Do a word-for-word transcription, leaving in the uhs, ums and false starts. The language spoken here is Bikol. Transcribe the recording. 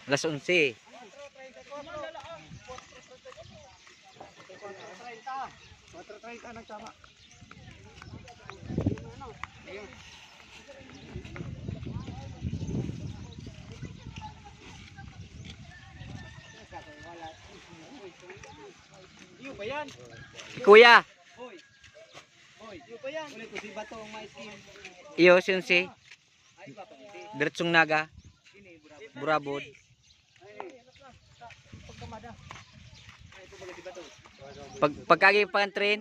Alas onse. Kwatro treinta nagtama. Iyo pa yan. Kuya, Iyo pa yan. Ulit ko si Bato ang mais. Iyo, si onse. Diretsong Naga. Burabod. Pag, pagkagi pa ang train.